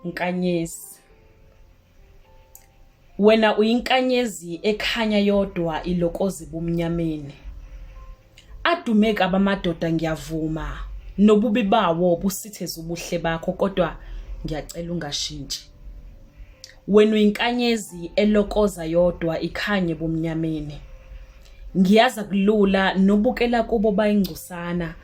Nkanyezi. Wena uyinkanyezi ekhanya yodwa ilokozi bumnyameni. Adume kabi amadoda ngiyavuma nobubi bawo busitheze ubuhle bakho kodwa ngiyacela ungashintshi. Wena uyinkanyezi elokoza yodwa ikhanye bumnyameni. Ngiyazi akulula nobukela kubo bayingcosana.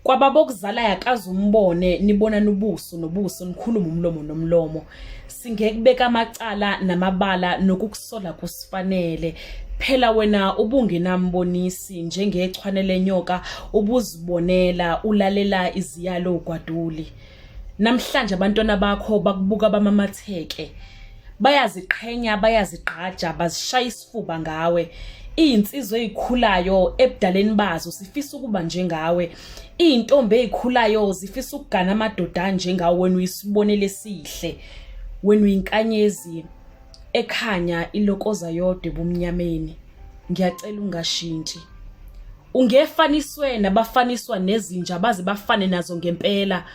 Kwababokuzala yakaze umbone nibonana ubuso nobuso nikhulume umlomo nomlomo. Singekubeka amacala namabala nokukusola kusifanele. Phela wena ubungenambonisi njengechwane lenyoka ubuzibonela ulalela iziyalo ugwaduli. Namhlanje abantwana bakho bakubuka bamamatheke. Bayaziqhenya bayazigqaja bazishaya isifuba ngawe. Izinsizwa ezikhulayo ebudaleni bazo sifisa ukuba njengawe. Izintombi ezikhulayo zifisa ukugana amadoda anjengawe wena uyisibonelo esihle. Wena uyinkanyezi ekhanya ilokoza yodwa ebumnyameni. Ngiyacela ungashintshi. Ungefaniswe nabafaniswa nezinja baze bafane nazo ngempela.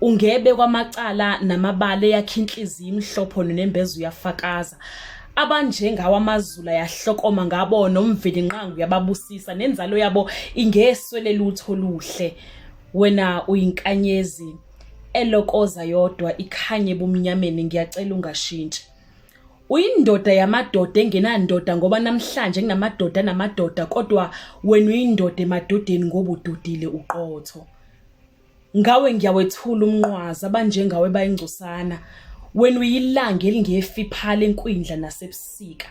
Ungebe kwamacala namabala eyakhe inhliziyo imhlopho nonembeza uyafakaza. Abanjengawo amazulu ayahlokoma ngabo nomvelinqangi uyababusisa nenzalo yabo ingeswele lutho oluhle. Wena uyinkanyezi elokoza yodwa ikhanye ebumnyameni ngiyacela ungashintshi. Uyindoda yamadoda engenandoda ngoba namhlanje kunamadoda anamadoda kodwa wena uyindoda emadodeni ngoba udodile uqotho. Ngawe ngiyawethula umnqwazi abanjengawe bayingcosana. Wena uyilanga elingefiphala enkwindla nasebusika.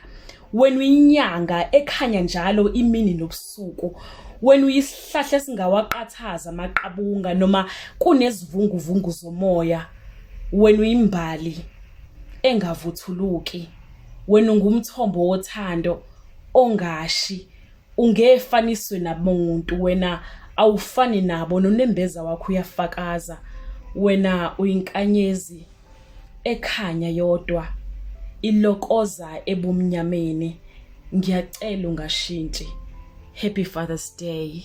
Wena uyinyanga ekhanya njalo imini nobusuku. Wena uyisihlahla esingawaqathaza amaqabunga noma kunezivunguvungu zomoya. Wena uyimbali engavuthuluki. Wena ungumthombo wothando ongashi, ungefaniswe namuntu, wena awufani nabo nonembeza wakho uyafakaza. Wena uyinkanyezi ekhanya yodwa ilokoza ebumnyameni. Ngiyacela ungashintshi. Happy Father's Day.